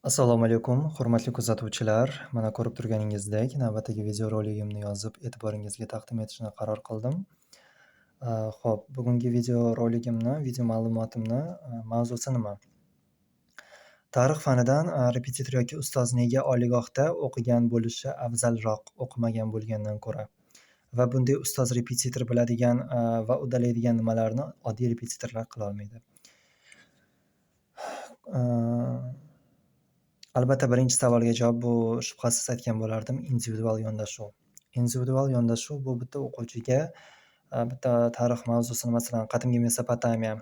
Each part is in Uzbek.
Assalomu alaykum, hurmatli kuzatuvchilar. Mana ko'rib turganingizdek, navbatdagi videoroligimni yozib, e'tiboringizga taqdim etishni qaror qildim. Xo'p, bugungi videoroligimni, video ma'lumotimni mavzusi nima? Tarix fanidan repetitor yoki ustoz nega oliygohda o'qigan bo'lishi afzalroq o'qimagan bo'lgandan ko'ra? Va bunday ustoz repetitor biladigan va uddalaydigan nimalarni oddiy repetitorlar qilolmaydi? Albatta, birinchi savolga javob bu shubhasiz aytgan bo'lardim, individual yondashuv. Individual yondashuv bu bitta o'quvchiga bitta tarix mavzusini, masalan, qadimgi Mesopotamiya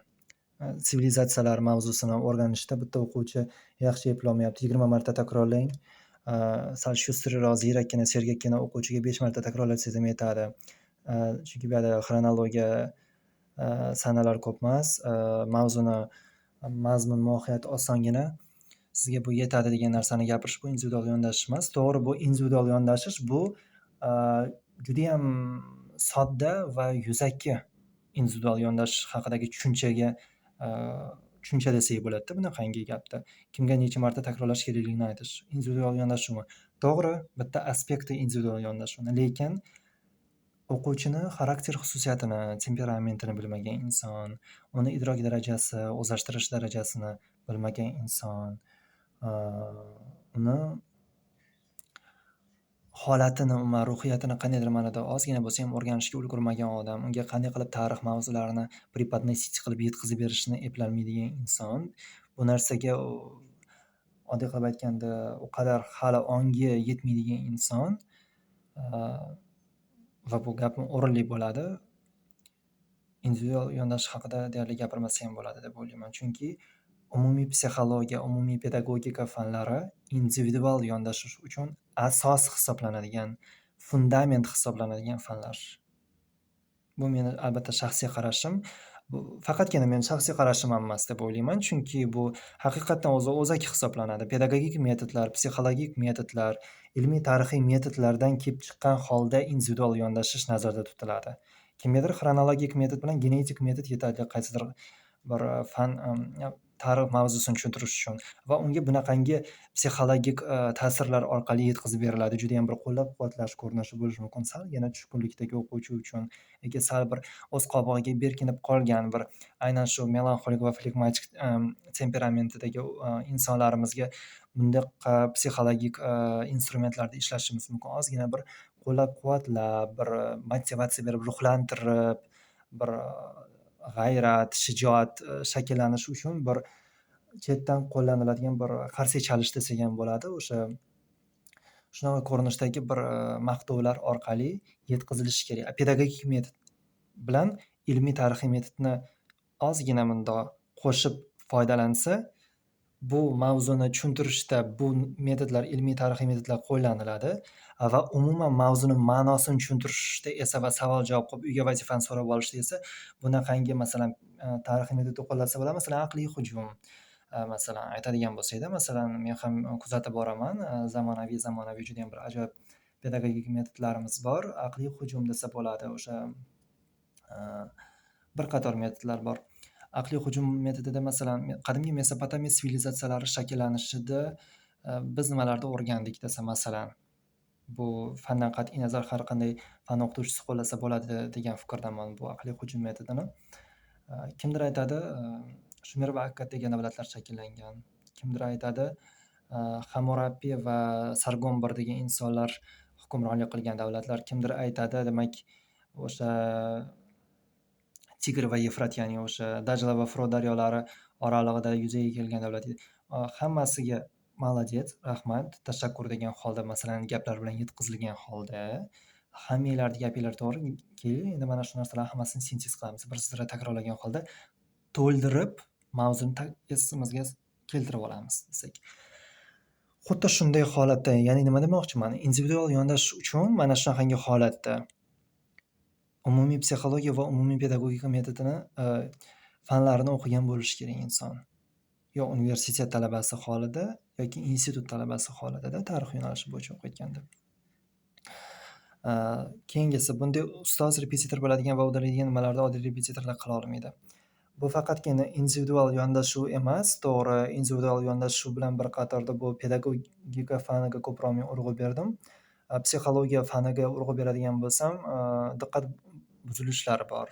sivilizatsiyalar mavzusini o'rganishda bitta o'quvchi yaxshi eplolmayapti, 20 marta takrorlang. Sal шустрый roq, ziyrakkina, sergakkina o'quvchiga 5 marta takrorlatsangiz ham yetadi. Chunki bu yerda xronologiya, sanalar ko'p emas, mavzuni mazmun mohiyati osongina. Sizga bu yetadi degan narsani gapirish bu individual yondashish emas. To'g'ri, bu individual yondashish bu judayam sodda va yuzaki individual yondashish haqidagi tushunchaga, tushuncha desak bo'ladida bunaqangi gapda. Kimga necha marta takrorlash kerakligini aytish. Individual yondashuvmi? To'g'ri, bitta aspekti individual yondashuvni, lekin o'quvchini xarakter xususiyatini, temperamentini bilmagan inson, uni idrok darajasi, o'zlashtirish darajasini bilmagan inson, uni holatini, umuman ruhiyatini qandaydir ma'noda ozgina bo'lsa ham o'rganishga ulgurmagan odam, unga qanday qilib tarix mavzularini преподносить qilib yetkazib berishni eplolmaydigan inson, bu narsaga oddiy qilib aytganda u qadar hali ongi yetmaydigan inson, va bu gapim o'rinli bo'ladi. Individual yondashish haqida deyarli gapirmasa ham bo'ladi deb o'ylayman. Chunki umumiy psixologiya, umumiy pedagogika fanlari individual yondashish uchun asos hisoblanadigan, fundament hisoblanadigan fanlar. Bu meni albatta shaxsiy qarashim. Bu faqatgina meni shaxsiy qarashim ham emas deb o'ylayman. Chunki bu haqiqatdan o'zi o'zak hisoblanadi. Pedagogik metodlar, psixologik metodlar, ilmiy tarixiy metodlardan kelib chiqqan holda individual yondashish nazarda tutiladi. Kimgadir xronologik metod bilan genetik metod yetadi qaysidir bir fan, tarix mavzusini tushuntirish uchun va unga bunaqangi psixologik ta'sirlar orqali yetkazib beriladi. Judayam bir qo'llab-quvvatlash ko'rinishi bo'lishi mumkin. Salgina tushkunlikdagi o'quvchi uchun yoki sal bir o'z qobig'iga berkinib qolgan bir aynan shu melanxolik va flegmatik temperamentidagi insonlarimizga bundaqa psixologik instrumentlarda ishlashimiz mumkin. Ozgina bir qo'llab-quvvatlab, bir motivatsiya berib, ruhlantirib, bir g'ayrat, shijoat shakllanishi uchun bir chetdan qo'llaniladigan bir qarsak chalish desak ham bo'ladi. O'sha shunaqa ko'rinishdagi bir maqtovlar orqali yetkazilishi kerak. Pedagogik metod bilan ilmiy tarixiy metodni ozgina mundoq qo'shib foydalansa, bu mavzuni tushuntirishda bu metodlar, ilmiy tarixiy metodlar qo'llaniladi va umuman mavzuni ma'nosini tushuntirishda esa va savol-javob qilib uyga vazifani so'rab olishda esa bunaqangi, masalan, tarixiy metodni qo'llasa bo'ladi. Masalan, aqliy hujum, masalan, aytadigan bo'lsakda, masalan, men ham kuzatib boraman, zamonaviy judayam bir ajoyib pedagogik metodlarimiz bor. Aqliy hujum desa bo'ladi, o'sha bir qator metodlar bor. Aqliy hujum metodida, masalan, qadimgi Mesopotamiya sivilizatsiyalari shakllanishida biz nimalarni o'rgandik desa, masalan, bu fandan qat'iy nazar har qanday fan o'qituvchisi qo'llasa bo'ladi degan fikrdaman bu aqliy hujum metodini. Kimdir aytadi, Shumer va Akkad degan davlatlar shakllangan. Kimdir aytadi, Hammurapi va Sargon I degan insonlar hukmronlik qilgan davlatlar. Kimdir aytadi, demak, o'sha Tigr va Yefrat, ya'ni o'sha Dajla va Furot daryolari oralig'ida yuzaga kelgan davlat. Hammasiga молодец, rahmat, tashakkur degan holda, masalan, gaplar bilan yetkazilgan holda, hammanglarni gapinglar to'g'ri, keling endi mana shu narsalarni hammasini sintez qilamiz. Bir zira takrorlagan holda to'ldirib mavzuni esimizga keltirib olamiz desak. Xuddi shunday holatda, ya'ni nima demoqchiman? Individual yondashish uchun mana shunaqangi holatda umumiy psixologiya va umumiy pedagogika metodini, fanlarini o'qigan bo'lishi kerak inson. Yo universitet talabasi holida yoki institut talabasi holatida tarix yo'nalishi bo'yicha o'qiyotganda. Keyingisi, bunday ustoz repetitor bo'ladigan va uddalaydigan nimalarni oddiy repetitorlar qila olmaydi. Bu faqatgina individual yondashuv emas, to'g'ri, individual yondashuv bilan bir qatorda bu pedagogika faniga ko'proq men urg'u berdim. Psixologiya faniga urg'u beradigan bo'lsam, diqqat buzilishlari bor.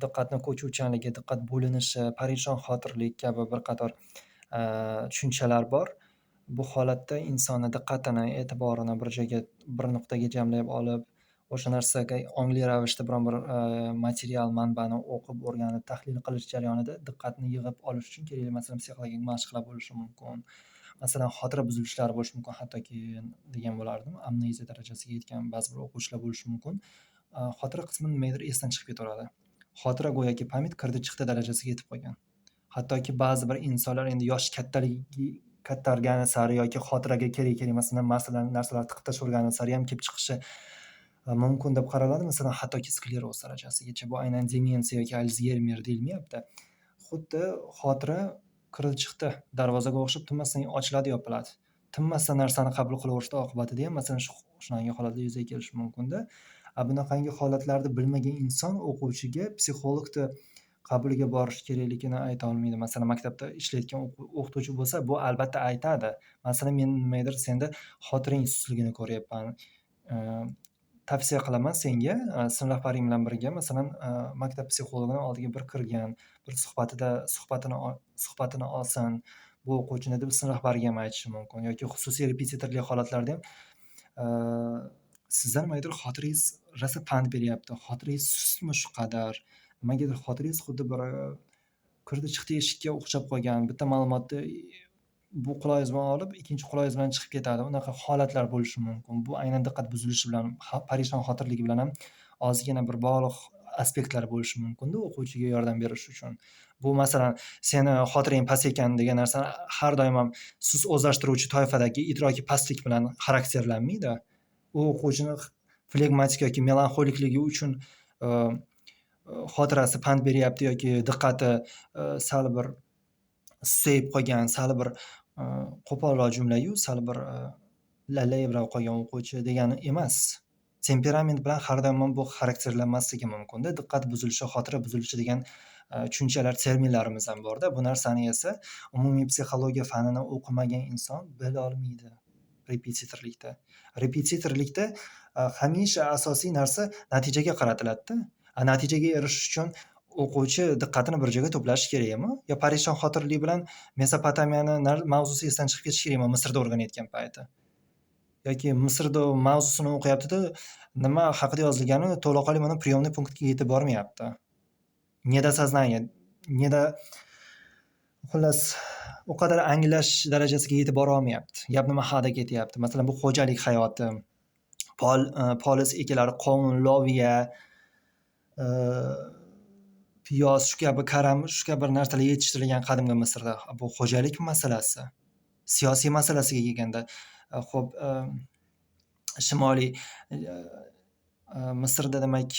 Diqqatni ko'chuvchanligi, diqqat bo'linishi, parishon xotirlik kabi bir qator tushunchalar bor. Bu holatda insonni diqqatini, e'tiborini bir joyga, bir nuqtaga jamlab olib, o'sha narsaga ongli ravishda biron bir material, manbani o'qib, o'rganib, tahlil qilish jarayonida diqqatni yig'ib olish uchun kerakli, masalan, psixologik mashqlar bo'lishi mumkin. Masalan, xotira buzilishlari bo'lishi mumkin hattoki degan bo'lardim. Amneziya darajasiga yetgan ba'zi bir o'quvchilar bo'lishi mumkin. Xotira qismi nimagadir esdan chiqib ketaveradi. Xotira go'yoki память kirdi-chiqdi darajasiga yetib qolgan. Hattoki ba'zi bir insonlar endi yoshi kattaligi kattargani sari yoki xotiraga kerak-kerak emas masalan, narsalarni tiqib tashlavergani sari ham kelib chiqishi mumkin deb qaraladi. Masalan, hattoki skleroz darajasigacha, bu aynan demensiya yoki Alsgeymer deyilmayapti. Xuddi xotira kirdi-chiqdi darvozaga o'xshab tinmasdan ochiladi, yopiladi. Tinmasdan narsani qabul qilaverishda oqibatida ham, masalan, shunaqangi holatlar yuzaga kelishi mumkin-da. Bunaqangi holatlarni bilmagan inson o'quvchiga psixologni qabuliga borish kerakligini ayta olmaydi. Masalan, maktabda ishlayotgan o'qituvchi bo'lsa, bu albatta aytadi. Masalan, men nimagadir senda xotirang sustligini ko'ryapman. Tavsiya qilaman senga, sinf rahbaring bilan birga, masalan, maktab psixologini oldiga bir kirgin, bir suhbatini olsin bu o'quvchini deb sinf rahbariga ham aytishi mumkin yoki xususiy repetitorlik holatlarida ham sizda nimagadir xotirangiz rosa pand beryapti, xotirangiz sustmi shu qadar? Nimagadir xotirangiz xuddi bir kirdi-chiqdi eshikka o'xshab qolgan. Bitta ma'lumotni bu qulog'ingiz bilan olib, ikkinchi qulog'ingiz bilan chiqib ketadi. Unaqa holatlar bo'lishi mumkin. Bu aynan diqqat buzilishi bilan, parishon xotirligi bilan ham ozgina bir bog'liq aspektlar bo'lishi mumkin-da o'quvchiga yordam berish uchun. Bu, masalan, seni xotirang past ekan degan narsa har doim ham sust o'zlashtiruvchi toifadagi idroki pastlik bilan xarakterlanmaydi. U o'quvchini flegmatik yoki melanxolikligi uchun xotirasi pand beryapti yoki diqqati sal bir susayib qolgan, sal bir qo'polroq jumla-yu, sal bir lallayibroq qolgan o'quvchi degani emas. Temperament bilan har doim ham bu xarakterlanmasligi mumkin-da. Diqqat buzilishi, xotira buzilishi degan tushunchalar, terminlarimiz ham bor-da. Bu narsani esa umumiy psixologiya fanini o'qimagan inson bilolmaydi repetitorlikda. Repetitorlikda hamisha asosiy narsa natijaga qaratiladida. Natijaga erishish uchun o'quvchi diqqatini bir joyga to'plashi kerakmi? Yo parishon xotirlik bilan Mesopotamiyani mavzusi esdan chiqib ketishi kerakmi Misrda o'rganayotgan payti? Yoki Misrda mavzusini o'qiyapti-da, nima haqida yozilgani to'laqonli mana приемный punktga yetib bormayapti. Недосознание, недо xullas, u qadar anglash darajasiga yetib bora olmayapti. Gap nima haqida ketyapti? Masalan, bu xo'jalik hayoti, poliz egalari, qovun, loviya, piyoz, shu kabi karam, shu kabi narsalar yetishtirilgan qadimgi Misrda. Bu xo'jalik masalasi. Siyosiy masalasiga kelganda, xo'p, shimoliy Misrda demak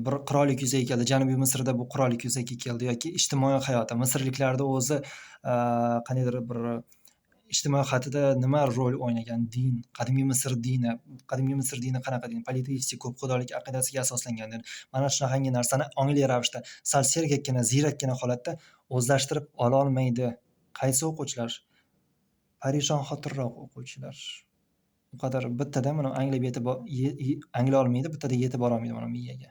bir qirollik yuzaga keldi. Janubiy Misrda bu qirollik yuzaga keldi yoki ijtimoiy hayoti. Misrliklarda o'zi qandaydir bir ijtimoiy hayotida nima rol o'ynagan? Din, qadimgi Misr dini, qadimgi Misr dini qanaqa din? Politeistik, ko'p xudolik aqidasiga asoslangan din. Mana shunaqangi narsani ongli ravishda sal sergakkina, ziyrakkina holatda o'zlashtirib ololmaydi. Qaysi o'quvchilar? Parishon xotirroq o'quvchilar. U qadar bittada buni anglab yetib anglay olmaydi, bittada yetib borolmaydi mana miyaga.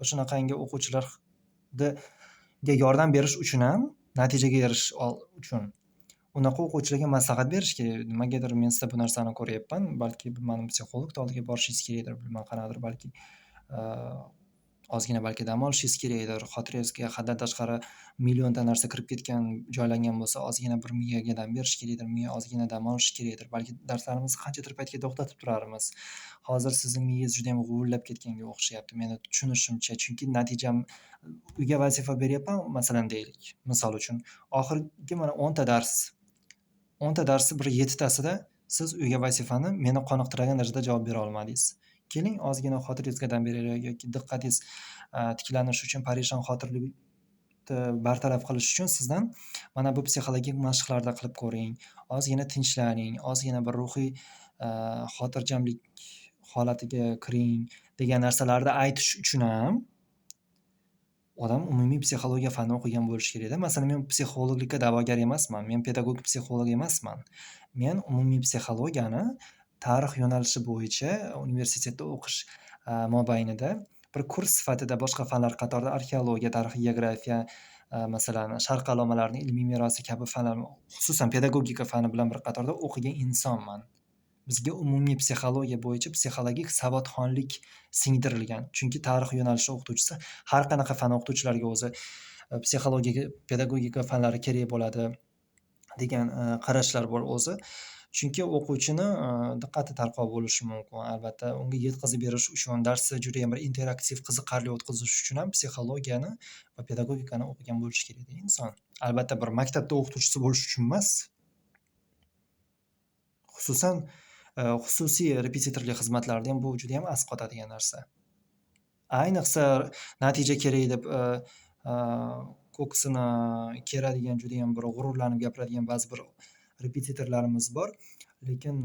O'shanaqangi o'quvchilarga yordam berish uchun ham, natijaga erishish uchun unaqa o'quvchilarga maslahat berish kerak. Nimagadir men sizda bu narsani ko'ryapman. Balki bilmadim, psixolog oldiga borishingiz kerakdir, bilmadim qanaqadir, balki ozgina balki dam olishingiz kerakdir. Xotirangizga haddan tashqari millionta narsa kirib ketgan, joylangan bo'lsa, ozgina bir miyaga dam berish kerakdir, miya ozgina dam olishi kerakdir. Balki darslarimizni qanchadir paytga to'xtatib turarmiz. Hozir sizni miyangiz judayam g'uvillab ketganga o'xshayapti meni tushunishimcha. Chunki natijam uyga vazifa beryapman, masalan deylik, misol uchun. Oxirgi mana 10 ta dars, 10 ta darsni bir 7 tasida siz uyga vazifani meni qoniqtiradigan darajada javob bera olmadingiz. Keling, ozgina xotirangizga dam beraylik yoki diqqatingiz tiklanishi uchun, parishon xotirlikni bartaraf qilish uchun sizdan mana bu psixologik mashqlarda qilib ko'ring. Ozgina tinchlaning, ozgina bir ruhiy xotirjamlik holatiga kiring degan narsalarni aytish uchun ham Odam umumiy psixologiya fanini o'qigan bo'lishi kerakda. Masalan, men psixologlikka da'vogar emasman, men pedagog psixolog emasman. Men umumiy psixologiyani tarix yo'nalishi bo'yicha universitetda o'qish mobaynida bir kurs sifatida boshqa fanlar qatorida arxeologiya, tarix, geografiya, masalan, sharq allomalarining ilmiy merosi kabi fanlar, xususan pedagogika fani bilan bir qatorda o'qigan insonman. Bizga umumiy psixologiya bo'yicha psixologik savodxonlik singdirilgan. Chunki tarix yo'nalishi o'qituvchisi har qanaqa fan o'qituvchilariga o'zi psixologiya, pedagogika fanlari kerak bo'ladi degan qarashlar bor o'zi. Chunki o'quvchini diqqati tarqoq bo'lishi mumkin. Albatta, unga yetkazib berish uchun, darsni judayam bir interaktiv, qiziqarli o'tkazish uchun ham psixologiyani va pedagogikani o'qigan bo'lishi kerak inson. Albatta, bir maktabda o'qituvchisi bo'lish uchun emas. Xususan, xususiy repetitorlik xizmatlarida ham bu juda ham asqotadigan narsa. Ayniqsa natija kerak deb ko'ksini keradigan, judayam bir g'ururlanib gapiradigan ba'zi bir repetitorlarimiz bor. Lekin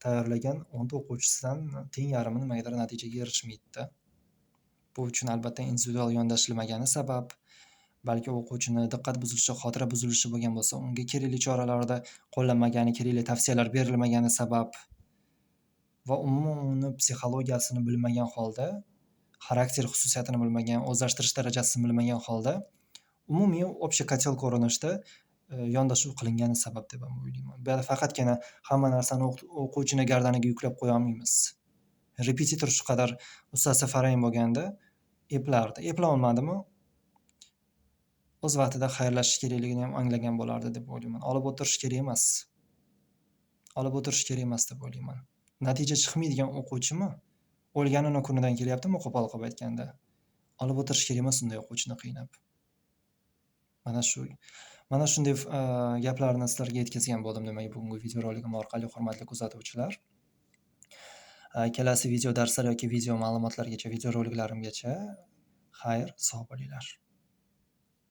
tayyorlagan 10 ta o'quvchisidan teng yarmi nimagadir natijaga erishmaydi-da. Bu uchun albatta individual yondashilmagani sabab, balki o'quvchini diqqat buzilishi, xotira buzilishi bo'lgan bo'lsa, unga kerakli choralarda qo'llanmagani, kerakli tavsiyalar berilmagani sabab va umuman uni psixologiyasini bilmagan holda, xarakter xususiyatini bilmagan, o'zlashtirish darajasini bilmagan holda umumiy общий котел ko'rinishda yondashuv qilingani sabab deb ham o'ylayman. Bu yerda faqatgina hamma narsani o'quvchini gardaniga yuklab qo'ya olmaymiz. Repetitor shu qadar ustasi farang bo'lganda eplardi. Eplolmadimi? O'z vaqtida xayrlashish kerakligini ham anglagan bo'lardi deb o'ylayman. Olib o'tirish kerak emas. Olib o'tirish kerak emas deb o'ylayman. Natija chiqmaydigan o'quvchimi? O'lganini kunidan kelyaptimi qo'pol qilib aytganda? Olib o'tirish kerak emas unday o'quvchini qiynab. Mana shunday gaplarni sizlarga yetkazgan bo'ldim demak bugungi videoroligim orqali, hurmatli kuzatuvchilar. Kelasi video darslar yoki video ma'lumotlargacha, videoroliklarimgacha xayr, sog' bo'linglar.